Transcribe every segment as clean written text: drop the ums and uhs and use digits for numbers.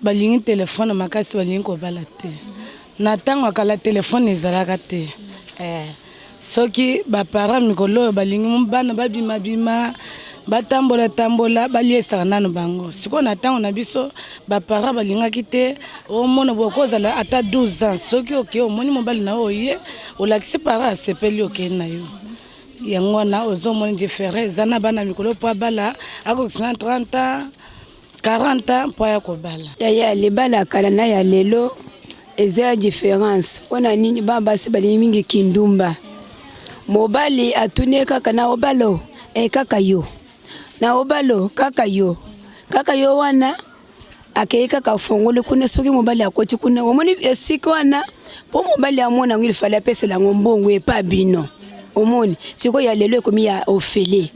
Balingi telephone makasi balingi kobala te na tango ya kala telephone ezalaka te eh, soki ba parents mikolo oyo balingi bana babima bima batambola tambola baliesaka nano bango sikoyo na ntango na biso ba parents balingaki te omona boye okozala ata 12 ans soki okei omoni mobali na yo oye olakisi parent asepeli okei na yo yango wana ozomona difere eza na bana mikolo mpo abala akokisa na 30 ans 40 ans mpo aya kobala. Yaya libala ya kala na ya lelo eza ya difference pona nini bana basi balingi mingi kindumba mobali atuni ye kaka na obalo e kaka yo na obalo kaka yo kaka yo wana akei kaka afongoli kuna soki mobali akoti kuna omoni esika wana mpo mobali amona yango ilfale apesela yango mbongo epa bino omoni sikoyo ya lelo ekomi ya ofele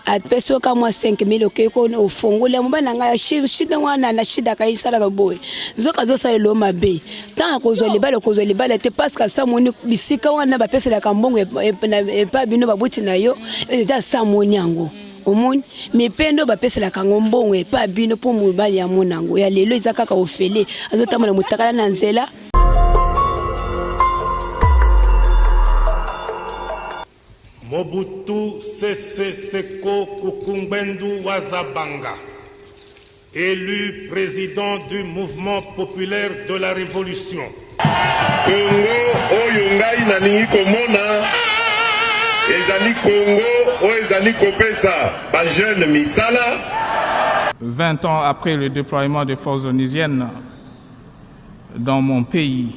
apesi yo ka mwa 5000 okei ko ofongoli ya mobali na ngai shida wana na shidaka esalaka boye zoka azosalela yo mabe ntango akozwa libala okozwa libala te parceke asamoni bisika wana bapeselaka mbongo epa bino baboti na yo eza asamoni yango omoni mipende bapeselaka yango mbongo epa bino mpo mobali amona yango ya lelo eza kaka ofele azotambola motakala na nzela. Mobutu Sese Seko Kuku Ngbendu wa Za Banga, élu président du Mouvement populaire de la révolution. Congo oyo ngai nalingi komona ezali Congo oyo ezali kopesa ba jeunes misala. 20 ans après le déploiement des forces onusiennes dans mon pays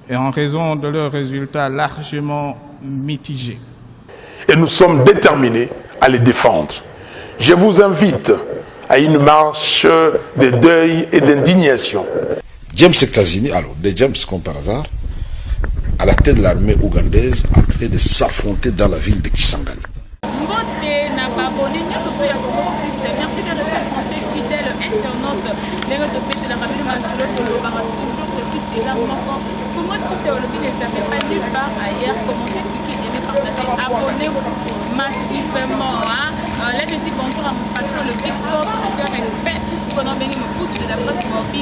et en raison de leurs résultats largement mitigés. Et nous sommes déterminés à les défendre. Je vous invite à une marche de deuil et d'indignation. James Kazini, alors des James comme par hasard, à la tête de l'armée ougandaise, en train de s'affronter dans la ville de Kisangani. Mbote na ba abonné nyonso to ya Congo Suisse. Merci de rester branché fidèle internaute. Ndenge tobetelaka bino masolo tolobaka toujours que site eza moko. Congo Suisse olobi ne zappez pas nulle part ailleurs. Commentez, cliquez, aimez, partagez, abonnez-vous massivement. Hein? Euh, là je dis bonjour à mon patron le big boss, en tout cas respect. Pendant Bengi Mobutu de la presse Bobby,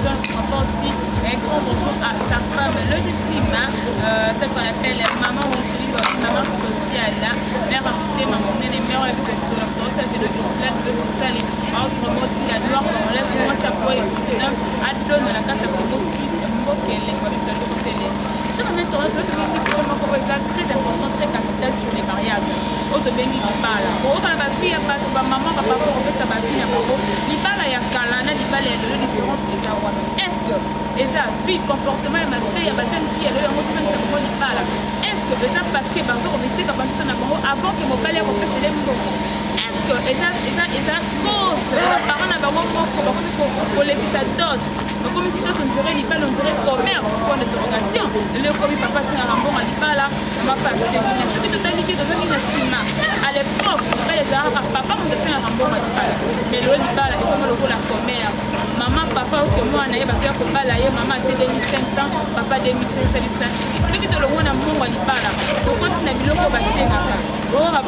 John, on aussi un grand bonjour à sa femme légitime, hein? euh, celle qu'on appelle maman Rocheline maman sociale, mère ya motema monene, mère oyo ayebi kosala kosala Ursula de kosali autrement dit la noire congolaise mwasi ya poye tourne adona na kati ya Congo Suisse mboka elengi babi plateau koti elengi chaque année tourne tourne tobengi sujet moko oyo eza très important très capital sur les mariages oyo tobengi libala okokana bafille ya bato bamama bapapa kopesa bafille na bango libala ya kala na libala ya lelo différence eza wapi est ce que eza vie comportement ya mabe ya bajeune fille ya lelo yango tozangisa bango libala est ce que eza parce que bazo komiteka banzoto na bango avant ke mobali akopesele mbongo est ce que eza eza eza cause ya baparent na bango moko bakomi kolekisa dot bakomisi dot on dirait libala on dirait commerce point d'interrogation lelo ekomi papa asengaka mbongo ya libala mama pe asengi mais soki totali te tozongi na nsima à l'époque libala ezalaka papa moto asengaka mbongo ya libala mais lelo libala ekoma lokola commerce mama papa oke mwana ye bazoya kobala ye mama atie 2500 papa 2500 lisaki soki tolongwe na mbongo ya libala tokoti na biloko basengaka oyo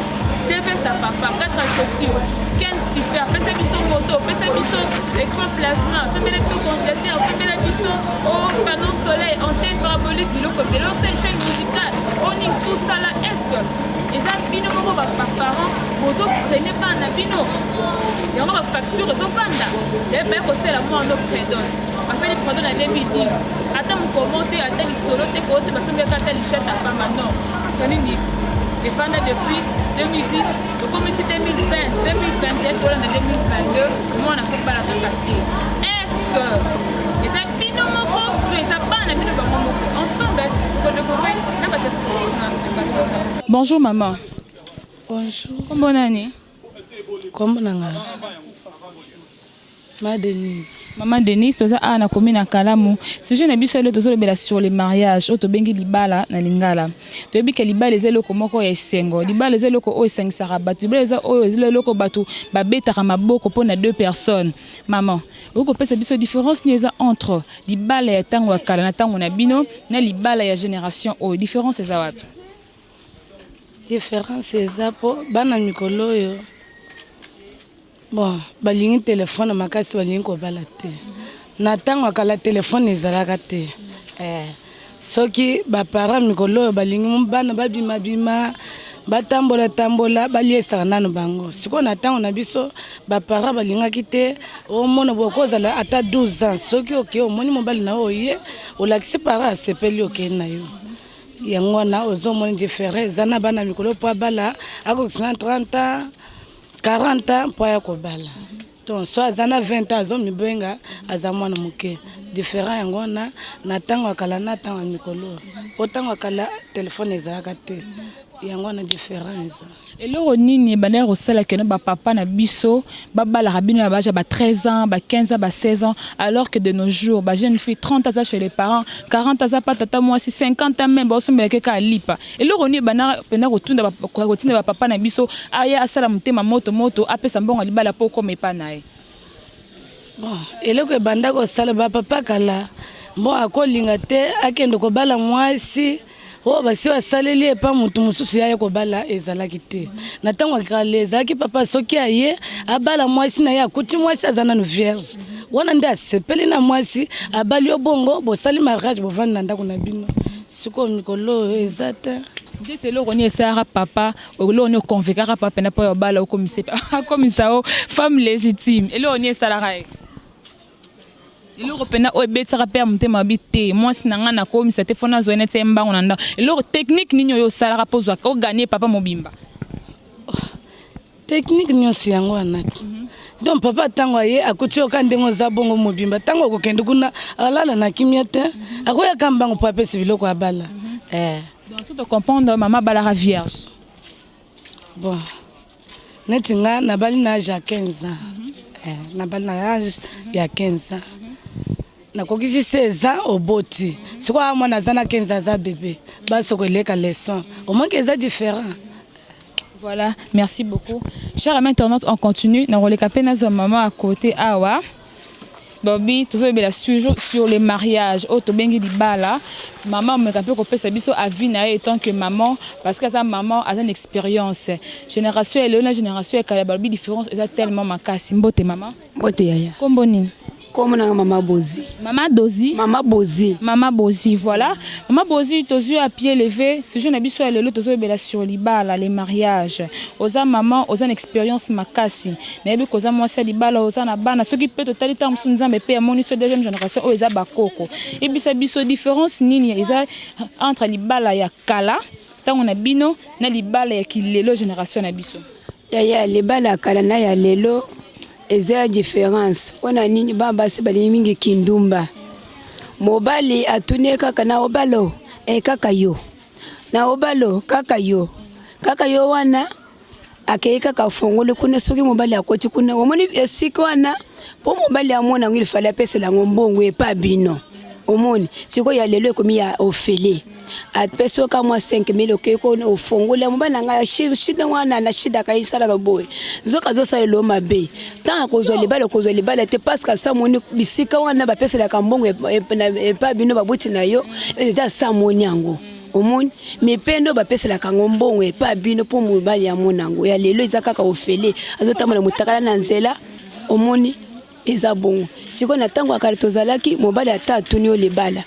deux vestes ya papa 4 chaussures 15 super pesa biso moto pesa biso écran plasma sombela biso congélateur sombela biso o oh, panneau soleil antenne parabolique biloko ebele osali chaîne musicale oni tout ça là est ce que eza bino moko baparent bozofrene bana na bino yango bafacture ezofanda baye kosala mwana prédote basali prédote na 2010 ata mokomo te ata lisolo te koo te basombelaka ata lishete ya pamba non nini efanda depuis 2010 tokomi ti 2020 2021 tolanda 2022 mwana azobala kaka te est ce que eza bino moko to eza bana bino bango moko ensemble tokodécouvrir na bato Bonjour maman. Bonjour. Kombo nani? Kombo na nga Ma Denise. Maman Denise, toza awa na commune ya Kalamu. Sujet na biso lelo tozolobela sur le mariage oyo tobengi libala na lingala. Toyebi ke libala eza eloko moko ya esengo. Libala eza eloko oyo esangisaka bato. Libala eza oyo eza eloko bato babetaka maboko mpo na deux personnes. Maman, okoki kopesa biso différence nini eza entre libala ya tango ya kala na tango na bino na libala ya generation oyo? Différence eza wapi? Différence eza po bana mikolo oyo. Bon, balingi telefone makasi, balingi kobala te. Na ntango ya kala telefone ezalaka te. Eh, soki baparent mikolo oyo balingi bana babimabima, batambola tambola, baliesaka nano bango. Sikoyo na ntango na biso baparent balingaki te. Omona boye okozala ata 12 ans, soki okei omoni mobali na yo, oye olakisi parent, asepeli, okei na yo. Yango wana ozomona différent eza na bana mikolo, mpo abala akokisa na 30 ans, 40 ans mpo aya kobala. Donc so aza na 20 ans, azomibenga aza mwana moke. Différent yango wana na ntango ya kala na ntango ya mikolo. Po ntango ya kala telefone ezalaka te, yango wana différent eza. Eloko nini ebandaki kosala keno bapapa na biso babalaka bino na ba âge ya ba 13 ans, ba 15 ans, ba 16 ans, alors que de nos jours ba jeune fille 30 aza chez les parents, 40 aza pa tata mwasi, 50 ans même baosombelaki kaka lipa? Eloko nini ebandaka mpenza kotunda kotinda bapapa na biso aya asala motema moto moto, apesa mbongo ya libala mpo okoma epa na ye? Bon, eloko ebanda kosala bapapa kala, bon, akolinga te akende kobala mwasi oyo basi basaleli epa motu mosusu ya ye. Kobala ezalaki te na ntango ya kala. Ezalaki papa soki aye abala mwasi na ye, akuti mwasi aza nanu vierge, wana nde asepeli na mwasi, abali yo, bongo bosali mariage, bovandi na ndako na bino. Sikoyo mikolo oyo eza te. Ndeti eloko nini esalaka papa, eloko nini oconvaincaka papa mpena mpo ya obala, okomisa akomisa o femme légitime? Eloko nini esalaka ye, eloko mpena oyo ebetisaka mpe ya motema bi te, mwasi na ngai nakomisa te, fo nazwa ye neti ye mbango na ndako? Eloko, technique nini oyo osalaka mpo ozwa ogagner papa mobimba? Technique nyonso yango wana ti. Donc papa ntango aye akuti yoka ndenge oza bongo mobimba, ntango okokende kuna alala na kimia te, akoyaka mbango mpo apesi biloko ya bala, eh. Donc so tocomprendre, mama abalaka vierge? Bon, neti nga nabali na âge ya 15 ans. Eh, nabali na âge ya 15 ans, nakokisi 16 ans, oboti. Sikoyo awa mwana aza na 15, aza bébé, basoko eleka leçon, omonki eza différent. Voilà, merci beaucoup. Chers amis internautes, on continue. Dans le nazwa maman à côté awa. Bobby, tozobela toujours sur le mariage. Oyo tobengi libala. Maman omeka mpe kopesa biso avis na ye en tant que maman, parce que aza maman, aza na expérience. Génération ya lelo na génération ya kala, balobi différence eza tellement makasi. Mbote mama. Mbote yaya. Kombo nini? Kombo nanga Mama Bozi. Mama Dozi? Mama Bozi. Mama Bozi, voilà. Mama Bozi, tozwi à pied levé. Sujet na biso ya lelo, tozobela sur libala, les mariages. Oza maman, oza na expérience makasi. Nayebi koza mwasi ya libala, oza na bana. Soki mpe totali ntango mosusu Nzambe mpe amoni so deuxième génération oyo eza bakoko. Yebisa biso différence nini eza entre libala ya kala, ntango na bino, na libala ya kilelo, génération na biso. Yaya, libala ya kala na ya lelo eza ya différence. Mpona nini? Bana basi balingi mingi kindumba. Mobali atuni ye kaka na obalo e, kaka yo na obalo, kaka yo, kaka yo wana. Akei kaka, afongoli kuna. Soki mobali akoti kuna, omoni esika wana, mpo mobali amona yango, ilifali apesela yango mbongo epa bino. Omoni sikoyo ya lelo ekomi ya ofele, apesi yo ka mwa 5000, okei ko ofongoli ya mobali na ngai shida wana na shidaka, esalaka boye. Zoka azosalela yo mabe. Ntango akozwa libala, okozwa libala te, parce que asa moni bisika wana bapeselaka mbongo epa bino babuti na yo eza. Asa moni yango, omoni mipendo bapeselaka yango mbongo epa bino mpo mobali ya mona yango. Ya lelo eza kaka ofele, azotambola motakala na nzela, omoni eza bongo. Sikoyo na ntango ya kala tozalaki, mobali ata atuni yo libala,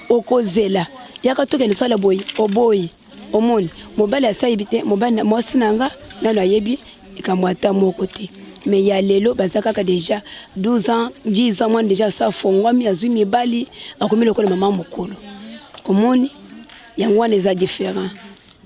okozela, yaka tokende sala boye, oboyi. Omoni mobali asayebi te, mobali mwasi na nga nano ayebi likambo ata moko te. Mais ya lelo baza kaka déjà 12 ans, 10 ans, mwana déjà asa afongwami, azwi mibali, akomi lokola mama mokolo. Omoni yango wana eza différent.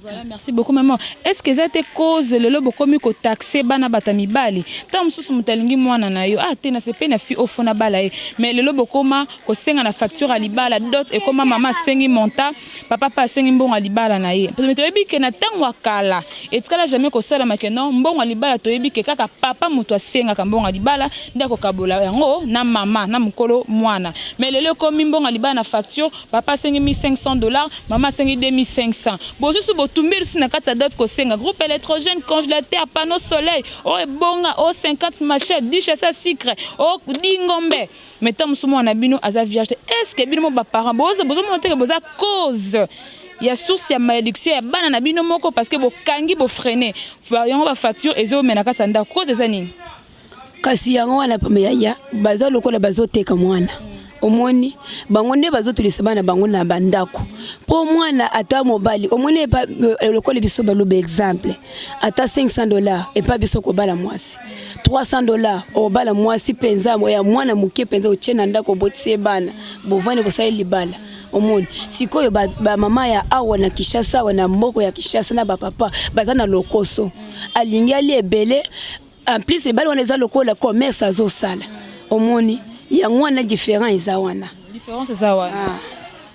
Voilà, merci beaucoup maman. Est-ce que eza te cause lelo bokomi kotaxer bana bato ya mibali? Ntango mosusu moto alingi mwana na yo, ah te, nasepe na fi ofona bala ye, mais lelo bokoma kosenga na facture ya libala, dot ekoma, mama asengi montant, papa mpe asengi mbongo ya libala na ye. Mais toyebi ke na ntango ya kala etikala jamais kosalama ke non, mbongo ya libala. Toyebi ke kaka papa moto asengaka mbongo ya libala, nde akokabola yango na mama na mokolo mwana. Mais lelo ekomi mbongo ya libala na facture, papa asengi 1500 $, mama asengi 2500. Bosusu botumbi lisusu na kati ya dot, kosenga groupe électrogène, congélateur, panneau soleil oyo ebonga o 50 machette, 10 chasses à sucre o dingombe. Mais ntango mosusu mwana na bino aza vierge te. Est ce que bino mo baparent bozomona teke boza cause ya source ya malédiction ya bana na bino moko, parce que bokangi, bofreiner yango, bafacture ezomena kati ya ndako? Cause eza nini? Kasi yango wana yaya baza lokola bazoteka mwana. Omoni bango nde bazotulisa bana bango na bandako mpo mwana ata mobali omoni epa lokola biso baloba exemple ata 500 dollars epa biso kobala mwasi 300 dollars obala mwasi mpenza ya mwana moke mpenza otie na ndako obotisi ye bana bovandi bosali libala. Omoni sikoyo ba, ba mama ya awa na Kinshasa awa na mboko ya Kinshasa na ba papa baza na lokoso alingi alia ebele en plus ebale wana eza lokola commerce azosala omoni yango wana différent eza wana. Différence eza wana. Ah.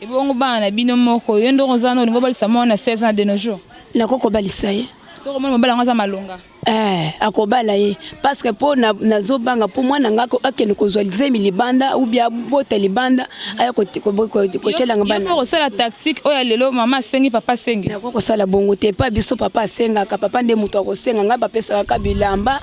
Ebongo bana na bino moko yo ndongo oza na olingo obalisa mwana 16 ans de nos jours. Nakoki kobalisa ye. Soki omoni mobali yango aza malonga. Eh, akobala ye parce que po nazobanga po mwana nga akende kozwa zemi libanda ou bien abota libanda aya kotielanga bana. Yo kosala tactique oyo ya lelo mama asengi papa asengi. Nakoki kosala bongo te epa biso papa asengaka papa nde moto akosenga ngai bapesaka ka bilamba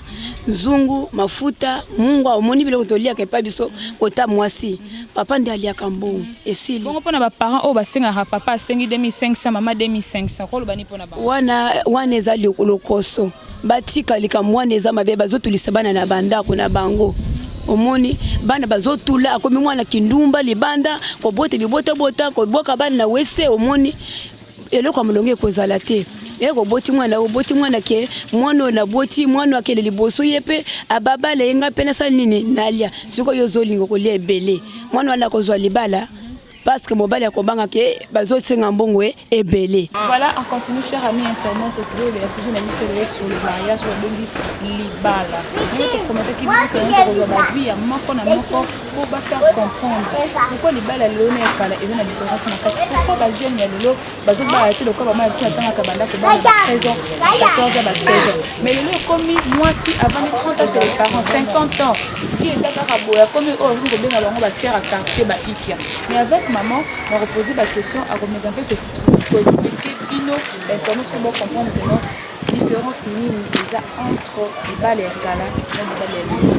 nzungu mafuta mungwa omoni biloko toliaka epa biso kota mwasi papa nde aliaka mbongo esili. Bongo pona ba parents oyo basengaka papa asengi 2500 mama 2500 okoloba nini pona bango? Wana wana eza lokoso batika likambo wana eza mabe bazotulisa bana na bandako na bango omoni bana bazotula akomi mwana kindumba libanda kobota bibotabota kobwaka bana na wese omoni eloko ya molongo ekozala te ye koboti mwana oboti mwana ke mwana oyo naboti mwana akende liboso ye mpe ababala ye ngai mpe nasala nini nalia sikoyo ozolinga kolia ebele mwana wana akozwa libala parce que mobali akobanga ke bazosenga mbongo ebele. Voilà, on continue, chers amis internautes, tozo la sujet na biso lelo sur le mariage babengi libala. Ndenge toprometaki bino ke tokozwa ba vie ya moko na moko po ba faire comprendre pourquoi libala lelo na ya kala eza na différence makasi, pourquoi ba jeunes ya lelo bazobala te lokola bamama biso natangaka banda kobala ba 13 ans, 14 ans, ba 16 ans, mais lelo ekomi mwasi avandi 30 ans chez les parents, 50 ans, vie eza kaka boye, akomi oyo akomi kobenga bango ba sœur ya quartier ba ikia. Mais avec maman nakopose ba question, akomeka mpe koexplike bino bainternet mpo bocomprendre que non différence nini eza entre libala ya kala na libala ya lelo.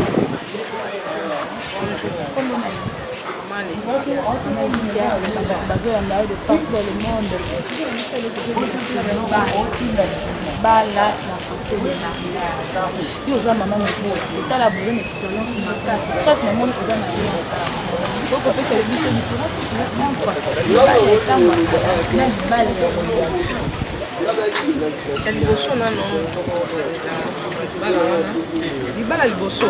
Kombo na yo? Alicia, bazoyamba yo de partout dans le monde. Bala na français de mariage. Yo oza mama moboti, otala boza na expérience makasi. Preuve namoni oza na rien. Okopesa biso différence entre libala ya ntango ya kala na libala ya lelo. Ya liboso nano tokolobela libala wana, libala liboso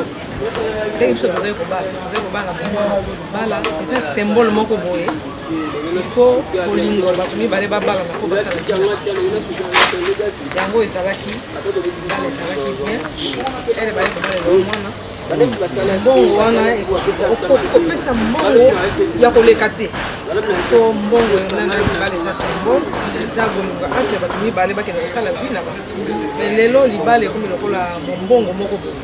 ndenge biso tozali kobala, tozali kobala libala eza symbole moko boye, il faut kolingo bato mibale babalana mpo basala yango. Ezalaki libala ezalaki bien, ere baye kobalela mwana mbongo wana okoki kopesa mbongo ya koleka te. So mbongo nana libala eza symbole, eza bolingo entre bato mibale bakende kosala vie na bango. Mais lelo libala ekomi lokola mombongo moko boye,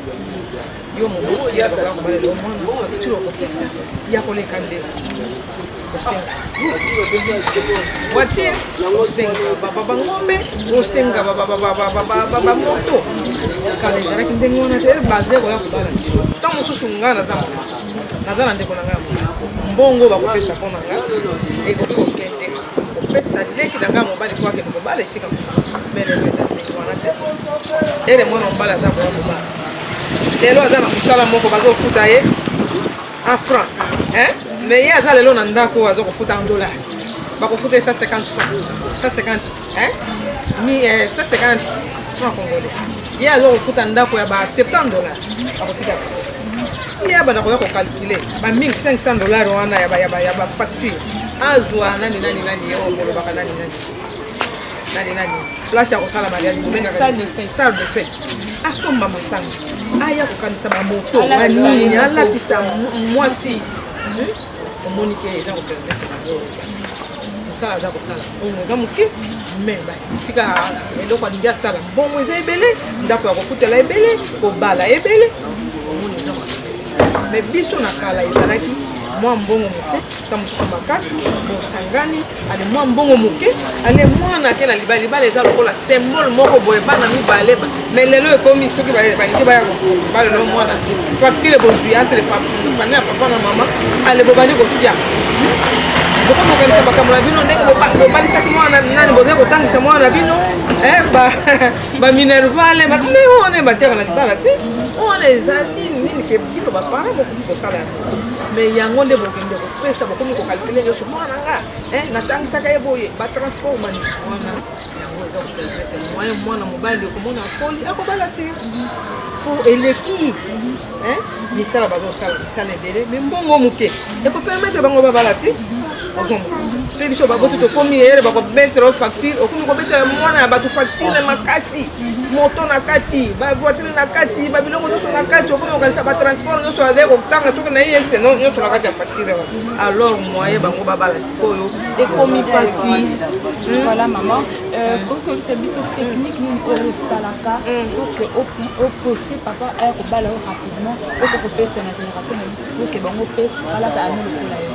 yo moboti ya lokola kobalela mwana facture okopesa ya koleka nde kosenga voiture, kosenga bangombe, kosenga bamoto. Kala ezalaki ndenge wana te. Baze koya kobala biso, ntango mosusu ngai naza mama, naza na ndeko na ngai ya mobali, mbongo bakopesa mpo na ngai ekoki kokende kopesa leki na ngai ya mobali mpo akende kobala esika mosusu. Mais lelo eza ndenge wana te. Ere mwana mobali aza koya kobala lelo, aza na mosala moko bazofuta ye en franc, mais ye aza lelo na ndako aza kofuta en dollar, bakofuta ye 150 franc, 150 mi 150 franc congolais, ye aza kofuta ndako ya ba 70 dollars. Akotika ti ye abanda koya kocalculer ba 1500 dollars wana ya bafacture, azwa nani nani nani oyo bolobaka nani nani nani nani place ya kosala mariage bobengaka salle de fête, asomba masanga, aya kokanisa bamoto banini, alatisa mwasi. Omoni ke eza kopermettre bango mosala aza kosala, mbongo eza moke, mais esika eloko alingi asala mbongo eza ebele, ndako ya kofutela ebele, kobala ebele, omoni eza. Mais biso na kala ezalaki mwa mbongo moke, ta mosusu makasi bosangani, ale mwa mbongo moke, ale mwana ake na libala. Libala eza lokola symbole moko boye, bana mibale. Mais lelo ekomi soki balingi baya kobalela mwana, facture bozwi entre famille ya papa na mama, ale bobandi kotia, bokomi kokanisa makambo na bino ndenge bobalisaki mwana nani, bozali kotangisa mwana na bino baminerval. Mais wana batiaka na libala te, wana eza nini? nini ke bino baparent bokomi kosala yango, mais yango nde bokende kopesa, bokomi kocalculer nyonso. Mwana nga natangisaka ye boye, batransport mani wana, yango eza kopermettre moyen mwana mobali okomona akoli, akobala te po eleki misala bazosala, misala ebele mais mbongo moke ekopermettre bango babala te. Ozomona mpe biso baboti tokomi eyele, bakomettre facture, okomi kobetela mwana ya bato facture makasi, moto na kati, bavoiture na kati, babiloko nyonso na kati, okomi kokanisa batransport nyonso azali kotanga soki na ye seno nyonso na kati ya facture wana. Alors moyen bango babala sikoyo ekomi mpasi. Voilà maman, koki koyebisa biso technique nini oyo osalaka pour que opose papa aya kobala yo rapidement, oko kopesa na génération na biso pour que bango mpe balata ano lokola yo?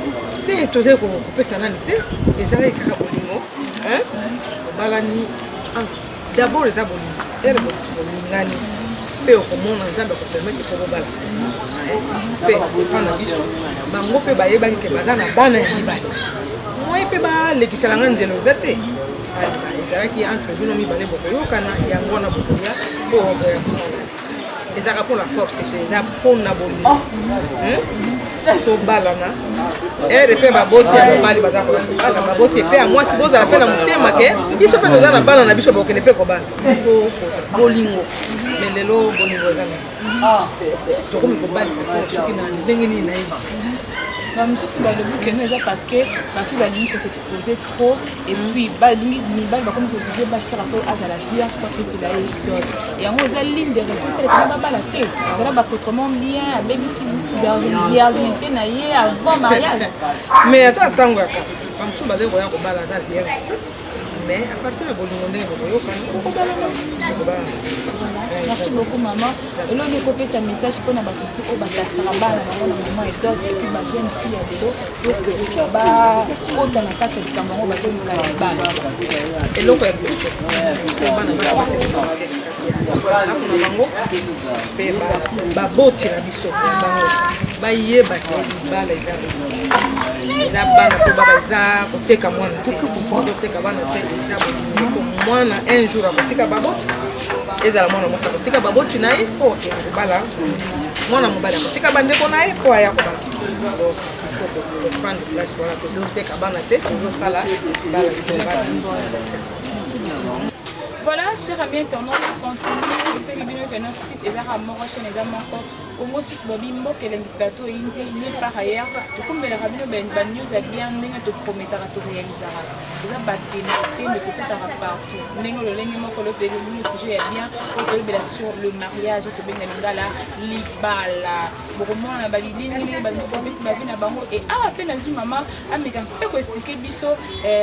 Te, tozali kopesa nani te, ezalaki kaka bolingo. Obalani d'abord, eza bolingo. Ere bolingani mpe okomona Nzambe akopermettre mpo bobala mpe epa na biso. Bango mpe bayebaki ke baza na bana ya mibale, moi mpe balekiselanga nzela eza te. Ezalaki entre bino mibale, bokoyokana yango wana, bokoya mpo boya kosala. Ezalaka mpona force te, eza mpona bolingo. Tobalana ere mpe baboti ya mobali baza kobala, baboti mpe ya mwasi bozala mpe na motema ke biso mpe toza na bana na biso, bokende mpe kobala po bolingo. Mais lelo bolingo eza mingi, tokomi kobalisa to soki na ndenge nini, nayebi te. Bamosusu balobi keno eza parce que bafille balingi kosexposer trop et puis balingi mibali, bakomi koexiger basi kaka faut azala vierge po apesela ye dot. Yango eza l'une des raisons esalekana babala te. Ezala baaccoutrement bien, abebisi virginité na ye avant mariage. Mais ata ntango ya kala, bamosusu bazali koya kobala aza vierge te, mais à partir ya bolingo, ndenge bokoyokana, okobalana, okobalana. Merci beaucoup maman. Eloni ekopesa message mpona bato tu oyo batakisaka bana bango na moment ya dot et puis bajeune fille ya lelo pour que bakota na kati ya likambo yango, bazoluka ya libala? Eloko ya liboso, bana basi baserespecte na kati ya ndako na bango mpe baboti na biso bango bayeba ke libala eza eza bana mpo baba, eza koteka mwana te, koteka bana te, eza bolingo. Mwana un jour akotika baboti, ezala mwana mwasi akotika baboti na ye mpo okende kobala, mwana mobali akotika bandeko na ye mpo aya kobala. Donc il faut comprendre place wana, tozoteka bana te, tozosala bala. Voilà, chers amis internautes, on continue. C'est que bino que notre site ezaka moko, chaîne eza moko, Congo Suisse, bobi mboka elengi, plateau eyindi nulle part ailleurs. Tokombelaka bino banews ya bien ndenge toprometaka, toréalisaka. Eza batembe tembe, tokutaka partout ndenge lolenge moko lo toyebi bino sujet ya bien oyo toyebela sur le mariage, tobenga lingala libala. Bokomona babilingi ndenge bamisu bapesi bavi na bango. E awa mpe nazwi mama ameka mpe koexpliquer biso,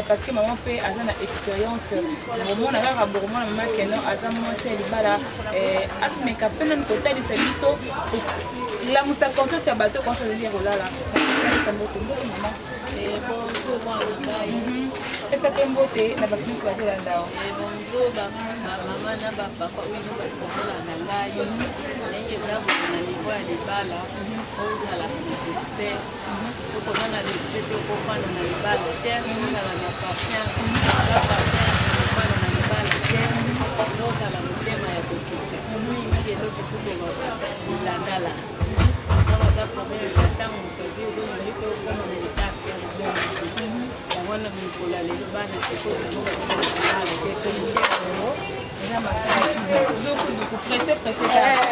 parce que mama mpe aza na expérience. Bokomona kaka, bokomona mama keno aza mwasi ya libala, ameka mpe nani kotalisa biso, lamusa conscience ya bato, conscience ezali ya kolala. Talisa mbote, mbote mama. Pesa mpe mbote na bato nyonso bazolanda o. Bonjour bamama na bapapa oyo bato bazolanda ngai. Ndenge eza boye, na niveau ya libala, ozalaka na respect. Soki oza na respect te, okofanda na libala te. Ozala na patience, oza patience, okofanda na libala te. Ozala motema ya kokita mingi, eloko ekoboma bilandala ntango aza problème ya ntango moto azwi, ozolingi mpe okoma na etape ya koboma te. Yango wana mikolo ya lelo, bana sikoyo bango bazobala te po motema yango eza makasi. Dukuduku, presse presse,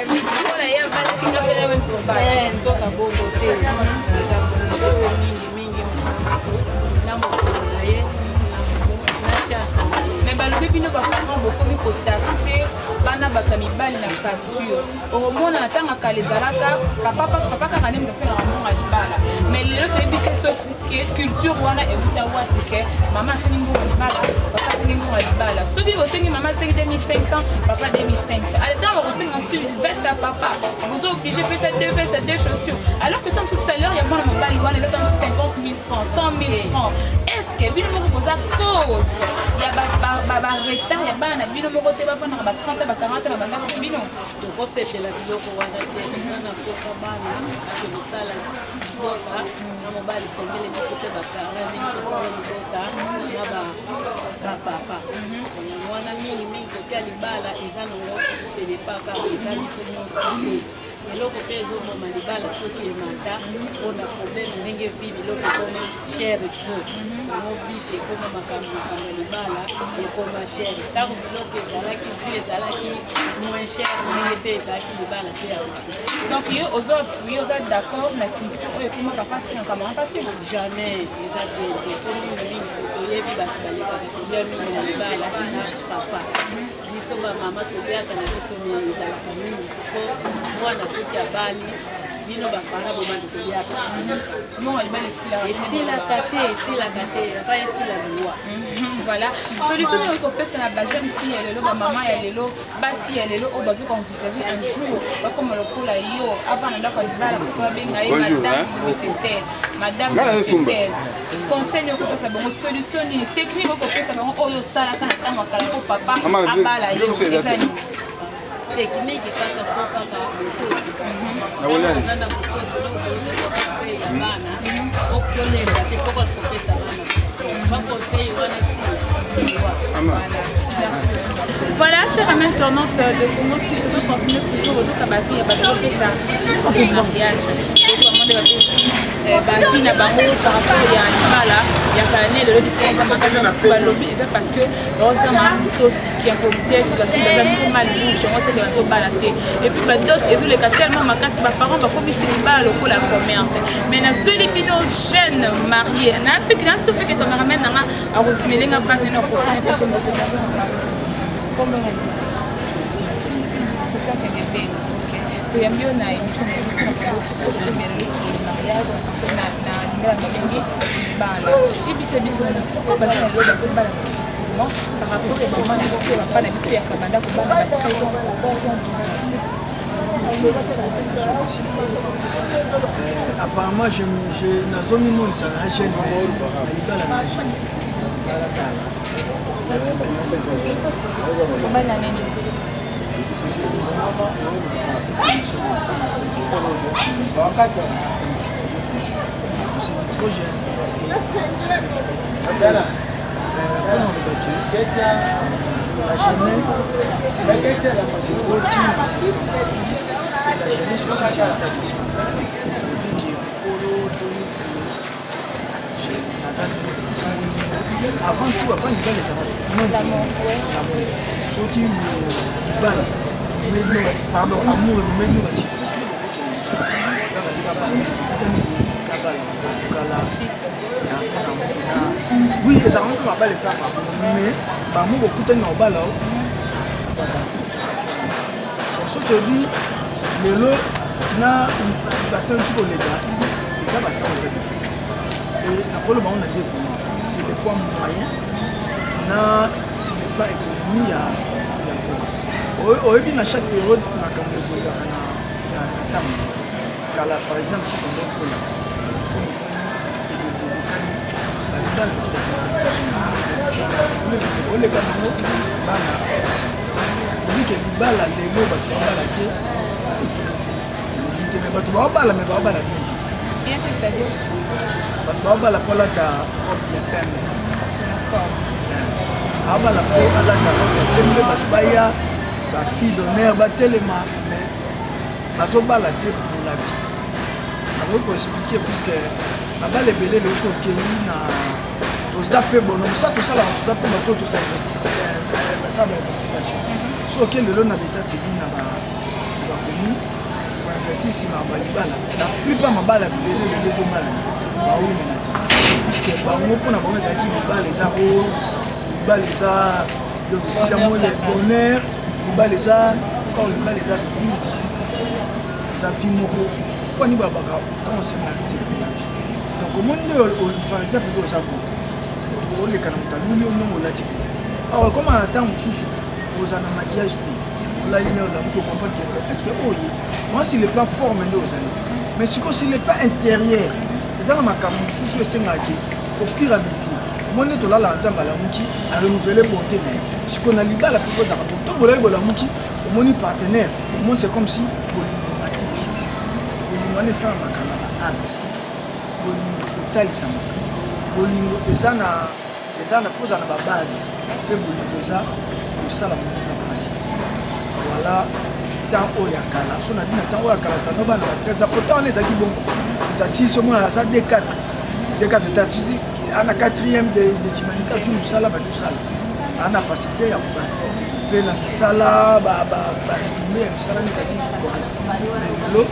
mpona ye abalaki nga mpe nawe nzobala. Nzoka bongo te, eza bongo mingi mingi na moto na mokolo na ye na chance na ye. Mais balobi bino baparent bokomi kotaxer bana bato ya mibali na facture. Okomona na ntango kala ezalaka papa, papa kaka nde moto asengaka mbongo ya libala. Mais lelo toyebi te soki culture wana euta wapi, ke mama asengi mbongo ya libala, papa asengi mbongo ya libala. Soki bosengi, mama asengi 2500, papa 2500, ale ntango bakosenga sur veste ya papa, bozo obligé pesa deux vestes, deux chaussures, alors que ntango mosusu salaire ya mwana mobali wana eza ntango mosusu 50 000 francs, 100 000 francs. Est ce que bino moko boza cause ya baretard ya bana na bino moko te, bafandaka ba 30, ba 40 na bandako na bino? Tokosepela biloko wana te. Toza na posa bana ake kosala libota na mobali. Sengele biso mpe baparent, ndenge tosala libota na bapapa wana, mingimingi kote ya libala eza nango, ce n'est pas kaka eza biso nyonso te. Eloko pe ezoboma libala soki emata pona problème ndenge vie biloko ekoma cher trop yango bite ekoma makambo makambo ya libala ekoma cher ntango biloko ezalaki vie ezalaki moins cher ndenge mpe ezalaki libala mpe ya oki. Donc yo ozo appuyer, oza d'accord na culture oyo ekoma papa asengaka mama asenga? Jamais, eza bien te mpo mingi mingi toyebi bato balekaka kolia mingi na libala eza papa. Biso ba mama toliaka na biso mais ezalaka mingi po mwana soki abali bino ba parents bobanda koliaka mbongo libala esilaka esilaka te esilaka te ava esila liwa. Voilà solution nini okoki kopesa na ba jeune fille ya lelo, ba mama ya lelo, basi ya lelo oyo bazo ko envisager un jour bakoma lokola yo avant na ndako ya libala po babenga ye madame tel madame tel, conseil nini okopesa bango, solution nini, technique okopesa bango oyo osalaka na ntango ya kala po papa abala yo eza nini? Technique kaka fo kaka botosi, oza na botosi conseil ya bana okolemba te, foko kopesa bana ba conseil wana si. Voilà, chers amis internautes de Congo Suisse, nous continuons toujours aux autres bavi ya bato bapesa sur le mariage. Bavi na bango par rapport ya libala ya kala ne lelo, différence ya makasi balobi eza parce que bazozanga botosi, impolitesse, bafille baza trop mal bouche, yango seke bazobala te. Et puis badot ezoleka tellement makasi, baparent bakomisi libala lokola commerce. Mais nazweli bino jeune marié napiki nasopeke cameraman nanga akozumelenga bake na kofana pese moto. Toyambi yo na émission na biso na Congo Suisse tozobela sur le mariage en français na lingala babengi libala. Yebisa biso nani, pourquoi baza na lelo bazobala difficilement par rapport ya mama na biso, ya papa na biso ya kabanda kobala ba 13 ans, 14 ans, 12 ans? Apparemment je, je nazomimonisa na jeune na libala na jeune. Kobala nini? Ça fait 10 ans. C'est trop jeune. La jeunesse, c'est routine, la jeunesse aussi, c'est l'état d'esprit. Et puis, avant tout, avant libala ezalaka soki libala, pardon, amour ememeli na citrus kaka nde babala kala. Oui, ezalaka moko mabala eza, mais bango bokutani na kobala. Soki oyebi lelo na batango ti koleka, eza batango eza différent. Et nakoloba ngo na deux vraiment sur le point moyen na sur le plan économie ya mboka. Oyebi, na chaque période makambo evoluaka na ntango kala. Par exemple, soki okola elekani balibala, oleka bango bana obike libala. Lelo bato babala te te, mais bato baobala, mais baobala bien te. Bien te, c'est-à-dire? Bato baobala mpo alata robe ya pembe, aobala mpo alata robe ya pembe, bato baya, bafille d'honneur batelema, mais bazobala te pour la vie. Nakoki koexpliquer puisque mabala ebele lelo, soki okei na toza mpe bono mosala tosalaka, toza mpe bato tosala bainvestigation. Soki okei lelo na l'état civil na bacommune, koinvestir nsima ya balibala, la plupart mabala ebele lelo ezobala baumela te, puisque bango mpona bango ezalaki libala eza rose, libala eza donc esika moko bonheur, libala eza or libala eza vie mosusu, eza vie moko. Mpo ani babaka, quand on se marie, c'est pour la vie. Donc omoni nde, par exemple, nde oza boye, oleka na moto aluli yo ndongo olati boye awa, ekoma na ntango mosusu oza na maquillage te, olali ne olamuki, ocomprendre que est ce que oye moi sur le plan forme nde ozali, mais sikoyo sur le plan intérieur eza na makambo mosusu esengaka au fur et à mesure. Omoni nde tolalaka, Nzambe alamuki arenouvele bonté na ye. Sikoyo na libala mpe kozaka bo to bolali, bolamuki, omoni partenaire, omoni c'est comme si bolingo mati lisusu. Bolingo wana esalamaka na baacte, bolingo etalisamaka, bolingo eza na eza na foza na babase mpe bolingo eza kosala moninga mpasi te. Voilà. temps oyo ya kala. So na bino temps oyo ya kala, bano bana ba 13 ans, pourtant wana ezalaki bongo. Moto asilisi, omona aza D4, D4 te, asisi ana 4e des humanités, azwi mosala, bandi kosala, ana facilité ya kobala mpe na misala, baretombées ya misala ezalaki correct. Lelo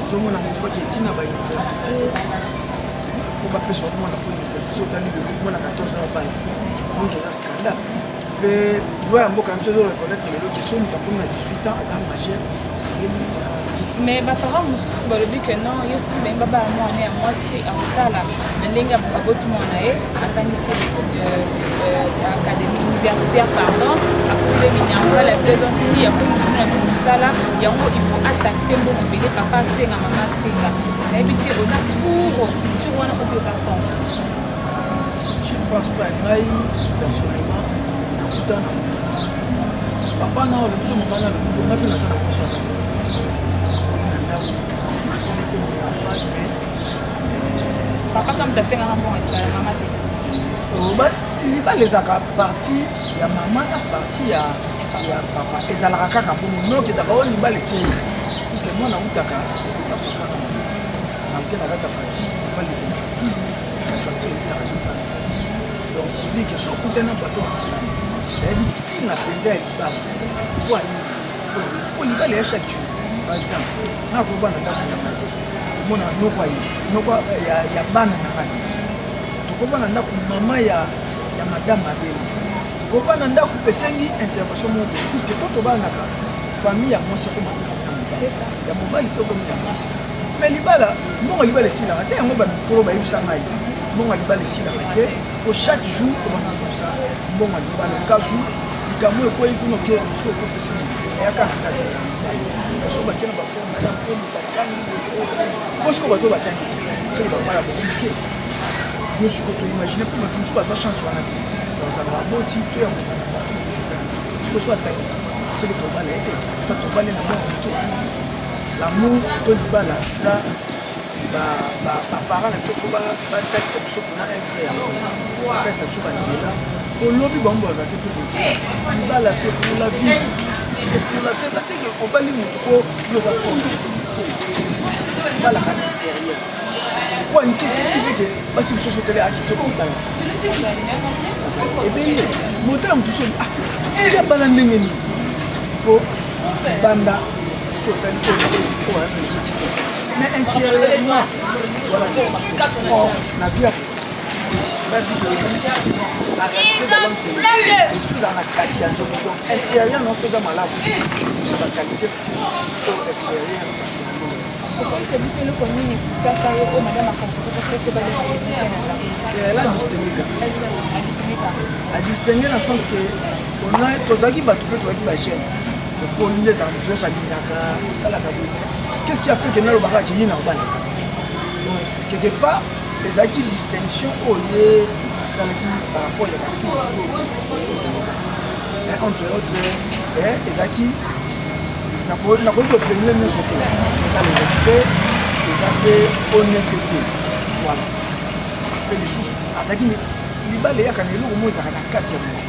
ozomona moto faki etina bauniversité mpo bapesa mwana fo université. So otali lelo, mwana 14 ans babala, donc eza scandale. Mpe loi ya mboka na biso ezo reconnaître lelo ke so moto akomi na 18 ans, aza majeur, esengeli. Mais baparent mosusu balobi ke non, yo soki balingi babala mwana ya mwasi, akotala na ndenge aboti mwana ye, atangisi étude académie universitaire, pardon, afuteli minerval ya deux ans, ti akomi kuna, azwi mosala yango, il faut ataxe mbongo ebele, papa asenga, mama asenga. Nayebi te, oza pour culture wana obi oza contre? Je ne pense pas. Ngai personnellement, nakuta na moto papa na olobi to mama na olobi bonga mpe naza na poso ata na ndako mpe minerval, mais papa ka moto asengaka mbongo libala, mama te? Libala ezalaka partie ya mama na partie ya papa, ezalaka kaka bongo. Noki ezalaka oyo libala etei, puisque mwana autaka papa na mama, malgré na kati ya facture, libala ekendaka toujours na facture, eutaka libala. Donc obike so okutani na bato nayebi ntina mpenza ya libala po anini, po libala ya chaque jour. Par exemple, nga kovanda ndako na ngai, omona noko aye, noko ya bana na ngai, tokovanda ndako, mama ya madame abeli, tokovanda ndako, esengi intervention moko boye, puisque to tobanaka famille ya mwasi akoma mpe famille ya mobali, ya mobali mpe okomi ya mwasi. Mais libala, mbongo libala esilaka te. Yango bamikolo bayebisa ngai, mbongo ya libala esilaka te, po chaque jour obanda kosa mbongo ya libala okazu likambo ekwei kuna, oke so okopesa eyaka na kati ya mobali, so bake na bafrère madame mpo moto atangi po sikoyo bato batangi te, seke babala bango mike. Yo sikoyo toimagine mpo bato mosusu bazwa chance wana te, bazala baboti to ya moto na bato sikoyo so atangi, seke tobala ye te, so tobali na mwana moke. L'amour to libala eza baparent na biso, fo batalisa biso mpona œuvre yango, batalisa biso banzela olobi bango baza te mpo kotia libala. C'est pour la vie, c'est pour la vie. Eza teke obali motu po yo oza fort te, balaka na intérieur. Po anike basi mosusu otele akitoko, libala ebele, motala motu so ah ya bala ndenge nini, po banda so otali oyo, mais intérieurement voilà. Or na vie, la réalité de l'homme, c'est l'esprit dans la kati ya nzoto. Donc intérieur nyonso eza malamu, osa baqualité mosusu oyo extérieur. Okoyisa biso eloko nini epusaka yo oyo madame akomportaka te, baleka na ndako? Elle a distingué. Adistingué? Adistingué na sens que tozalaki bato mpe tozalaki bajeune, tokoli nde ezalaka moto nyonso alingaka osalaka boye. Qu'est ce qui a fait que nalobaka ke ye na obala? Donc quelque part ezalaki distinction oyo ye asalaki par rapport ya bafille mosusu oyo, entre autres ezalaki, nakoki kopremie nyonso te, eza le respect, eza mpe honnêteté, voilà. Mpe lisusu azalaki, libala eyaka na eloko moko ezalaka na kati ya moto,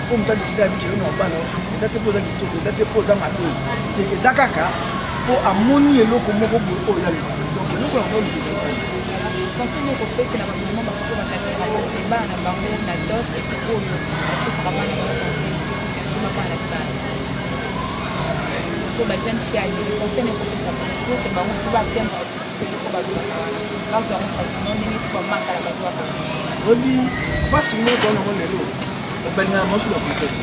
mpo moto adécider abiki yo na mobala, eza te mpo oza kitoko, eza te mpo oza mabe te, eza kaka mpo amoni eloko moko boye oyo aluka. Donc eloko yango oluka ezali. Conseil nini okopesa na bamama bakoko bakatisaka basi bana na bango na dot, et puis oyo bapesaka bana bango conseil un jour bafana na libala, to bajeune fille ya lelo, conseil nini okopesa bango pour que bango mpo baatteindre objectif eloko balobaka wana, bazwa yango facilement ndenge mpo bamakala bazwaka? Oyebi mpasi moko wana ngo, lelo balingaka mosu baconseil.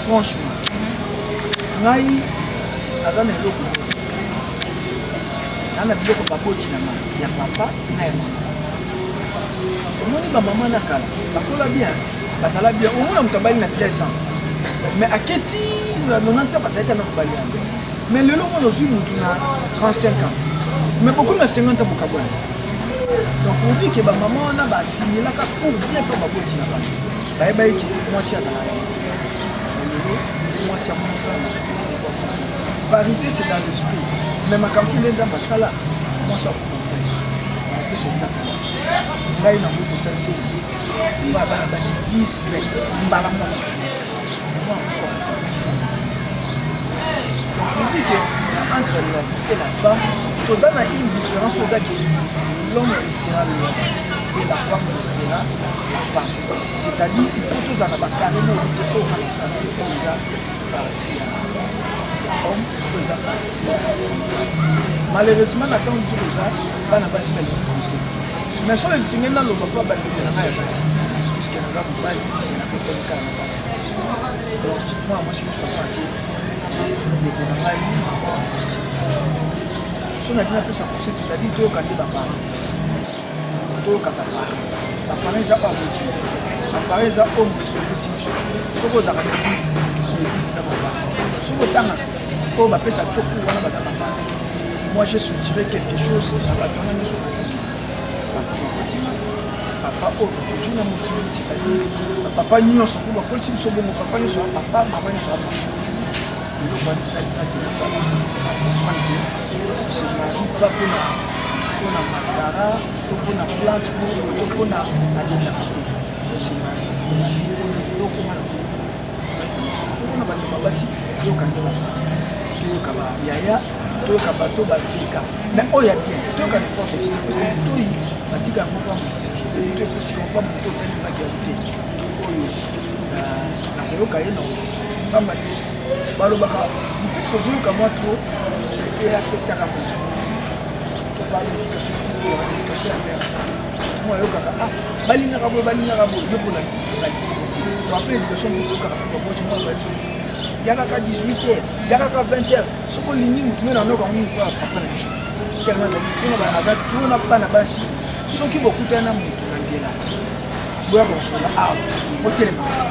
Franchement, ngai naza na eloko moko, naa na biloko baboti na ngai ya papa na ya mama. Omoni bamama na kala bakola bien, bazala bien. Omona moto abali na 13 ans, mais aketi na 90 ans, bazalaki na mobali yango. Mais lelo omona ozwi motu na 35 ans, mais bokomi na 50 ans, bokabwana. Donc obi ke bamama wana basimilaka pour bien, mpo baboti na bango bayeba eke mwasi azalaka. Lelo mwasi amosala makambo, parité c'est dans l'esprit, mais makambo so nde Nzambe asala, mwasi akokomprendre. Apesa exemple, ngai nango kotia zeli ba bana basi 10, 20 mbala moko, mwana mosu akozwa. Pour dire que entre l'homme et la femme, toza na une différence oyo eza que l'homme restera l'homme et la femme restera la femme. C'est-à-dire il faut tozala na bacarré moko te oyo kaka kosala te oyo eza partie ya homme oyo eza partie ya malheureusement na ntango mosusu toza bana basi balingi conseil te mais soki esengeli naloba mpo bandeko na ngai ya basi puisque naza mobali nakotali kaka na bana basi donc mwana mwasi nyonso akwaki ndeko na ngai mama mwasi so na bino apesa conseil c'est-à-dire toyoka nde baparent toyoka baparent baparent eza oyo mokili baparent eza oyo mokili epesi biso soki ozalaka na eglise eglise eza baparent soki otangaka oyo bapesa biso cour wana baza baparent moi j'ai soutiré quelque chose na bato wana nyonso natangi papa bakotima papa oyo tozwi na mokili c'est-à-dire bapapa nyonso mpo bakolisi biso bongo papa nyonso ya papa mama nyonso ya mama eloko wana esali kati nazala comprendre ke se marie pas mpona mpona mascara to mpona plante moko to mpona alingaka te se marie mpona vie mpona eloko wana mpona bandeko ya basi toyoka nde bapapa toyoka bayaya toyoka bato baveka mais oyo ya bien toyoka n'importe qui te parce que motoyi batika yango mpa moto moto efotika mpa moto otelengaki yango te oyo nakoyoka ye na pamba te balobaka du fait kozoyoka mwa trop eaffectaka moto tozala éducation spirituelle éducation inverse moto ayokaka ah balingaka boye balingaka boye yo mpona après éducation mosusu oyokaka mpe baboti mwana babiso yakaka 18 heures yakaka 20 heures soki olingi motu nde nanoka yango mingi mpo papa na biso tellement azali trop aza trop na bana basi soki bokutani na motu na nzela boyaka kosola awa botelemaka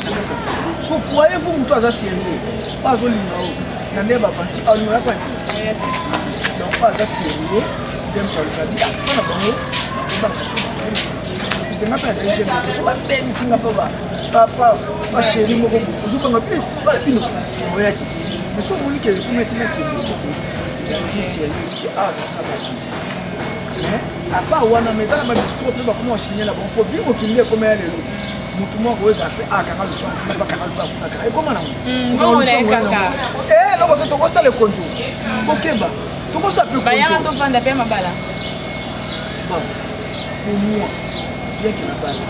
te na kati ya so croyez vous motu aza sérieux oyo azolinga oyo na nde bavanti alinga yaka donc oyo aza sérieux nde moto aloba bi mpo na bango bakobanga te nga mpe nazali jeune so babengisi nga mpo bachéri moko ozobanga mpe bala bino oyaki mais so omoni ke ekoma etina kende soki sérieux sérieux ke awa nasala bavanti mais apart wana mais eza na badiscours mpe bakoma kosigne na bango mpo vi mokili nde ekoma ya lelo motu moko oyo ezala mpe akanga lopango bakanga lopango kaka ekoma nango eloko te tokosala ekonzo bokeba tokosala mpe bayaka tovanda mpe mabala bon pour moi bien que nabala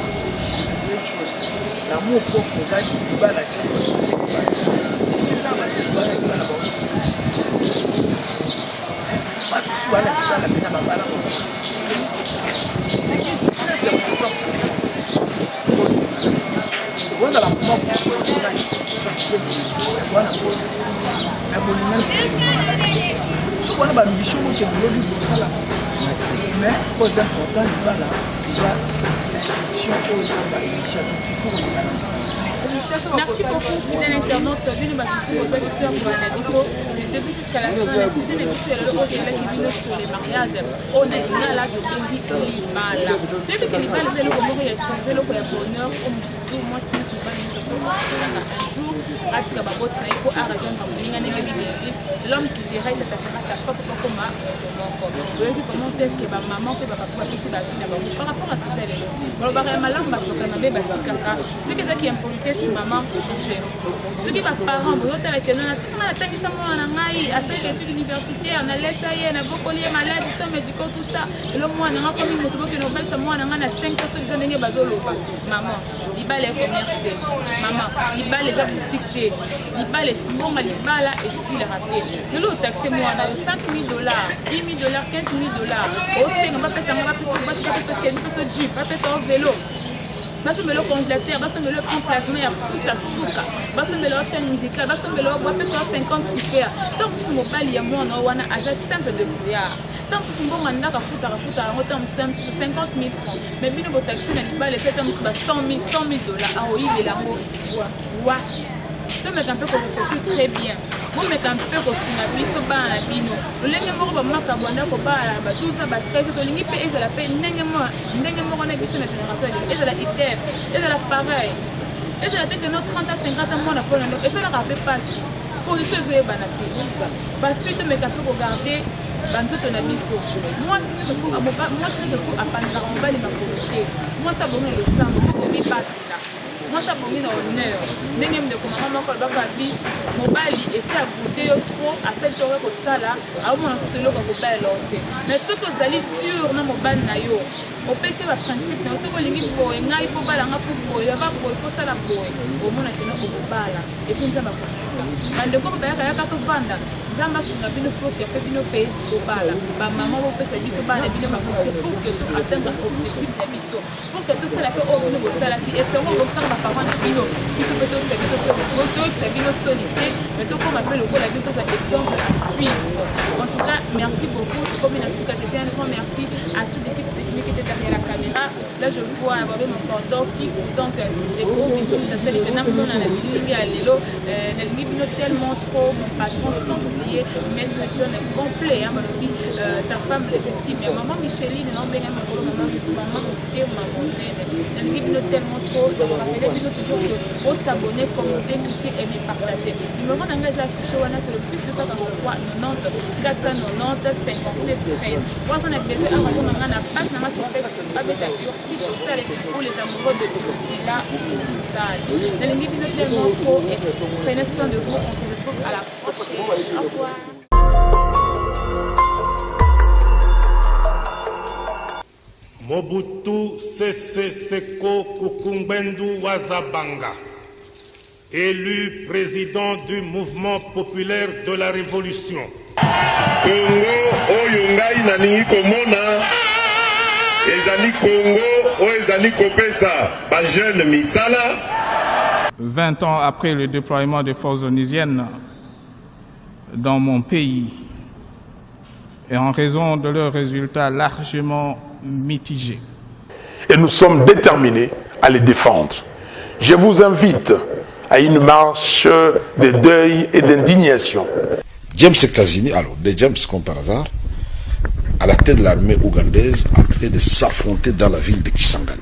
je te dirais une chose l'amour propre eza libala te tiseza bato mosusu bana libala baosusu bato mosusu bana libala mpe na babala baosusu ce qui est très important okozala mama bolingani wana na bolingani soki wana baambition bokende lobi kosala mais oyo eza important libala eza institution oyo nzambe ainitia donc il faut kolingana nzambe. Merci beaucoup, fidèle internaute. Bino batutu bozwaki to ya kolanda biso du début jusqu'à la fin. Na sujet na biso ya lelo oyo toyelaki bino sur les mariages oyo na lingala tobengi libala. Toyebi ke libala eza eloko moko ya esengo, eloko ya bonheur oyo motu mwasi nyonso mobali nyonso to akolaka un jour atika baboti na ye mpo a rejoindre moninga ndenge Bible elobi l'homme quittera et s'attachera sa femme mpo bakoma moto moko. Boyoki comment est-ce que bamama mpe bapapa bapesi bavi na bango par rapport à sujet lelo balobaka ya malamu bazwaka mabe batikaka soki ezaki impolitesse mama change soki baparent bozotala keno nga natangisa mwana na ngai asali étude universitaire nalesa ye nabokoli ye maladi soins médicaux tout ça elo mwana nga komi moto bokende kobalisa mwana ngai na 500 soki eza ndenge bazoloba mama libala ya commerce te mama libala eza boutique te libala mbonga libala esilaka te lelo otaxe mwana yo 5000 dollars 10000 dollars 15000 dollars osenga bapesa nga bapesa bapesa kende bapesa jeep bapesa yo velo basombela yo congélateur basombela yo écran plasma ya pusa suka basombela yo chaîne musicale basombela yo bapesa yo 50 super ntango mosusu mobali ya mwana wana aza simple de brouillard ntango mosusu mbongo ya ndako afutaka futaka yango ntango mosusu mosusu 50 000 francs mais bino botakisi na libala ese ntango mosusu ba 100 000 100 000 dollars akoyibela yango wa tomeka mpe koreflechir très bien bomeka mpe kosunga biso bana na bino lolenge moko bamaka bwanda kobala ba 12 ba 13 tolingi mpe ezala mpe ndenge ndenge moko na biso na génération ya lelo ezala idem ezala pareil ezala te keno 30 a 50 mwana mpo na ndako esalaka mpe mpasi position ezoyebana te bafille tomeka mpe kogarde banzoto na biso mwasi nyonso tu apanzaka mobali makolo te mwasi abongi na losambo fo komibatela. Mwasi abongi na honneur. Ndenge ndeko mama moko alobaka abi mobali esi agoute yo trop, asali to kosala, aomona susu eloko ya kobalela yo te. Mais soki ozali dur na mobali na yo, opesi ye ba principe na yo, soki olingi boye ngai mpo bala nga fo boye, ava boye fo sala boye, omona keno okobala epuis Nzambe akosunga. Bandeko mpe bayaka yaka tovanda, Nzambe asunga bino pour que mpe bino mpe bobala. Ba mama bopesa biso bana bino ba conseil pour que to atteindre objectif na biso. Pour que tosala mpe oyo bino bosalaki esengo bokisaka ba parents na bino, biso mpe toyokisa biso soni, toyokisa bino soni te, mais tokóma mpe lokola bino, tozwa exemple à suivre. En tout cas, merci beaucoup. Tokomi na suka. Je tiens un grand merci à toute l'équipe technique qui était derrière la caméra. Là, je vois Babé mon cordon Kiku, donc les gros bisous. Tasali mpe namona na bilingi ya lelo, nalingi bino tellement trop, mon patron, sans oublier maître John complet, hein, balobi sa femme légitime, maman Micheline, naobenga makolo mama mama motema monene. Nalingi bino tellement trop. Nakorappeler bino toujours que bosabonner, commenter, cliquer, aimer, partager. Numéro na ngai eza affiché wana, c'est le plus 243 90 490 57 13. Waza na besoin awa na ngai na page na ngai sur Facebook, abeta Ursi Tosale pour les amoureux de Ursula Tosale. Nalingi bino tellement trop et prenez soin de vous. On se retrouve à la prochaine. Au revoir. Mobutu Sese Seko Kuku Ngbendu wa Za Banga, élu président du mouvement populaire de la Révolution. Congo oyo ngai nalingi komona ezali Congo oyo ezali kopesa ba jeune misala. 20 ans après le déploiement des forces onusiennes dans mon pays et en raison de leurs résultats largement mitigés. Et nous sommes déterminés à les défendre. Je vous invite à une marche de deuil et d'indignation. James Kazini, alors des James comme par hasard, à la tête de l'armée ougandaise, en train de s'affronter dans la ville de Kisangani.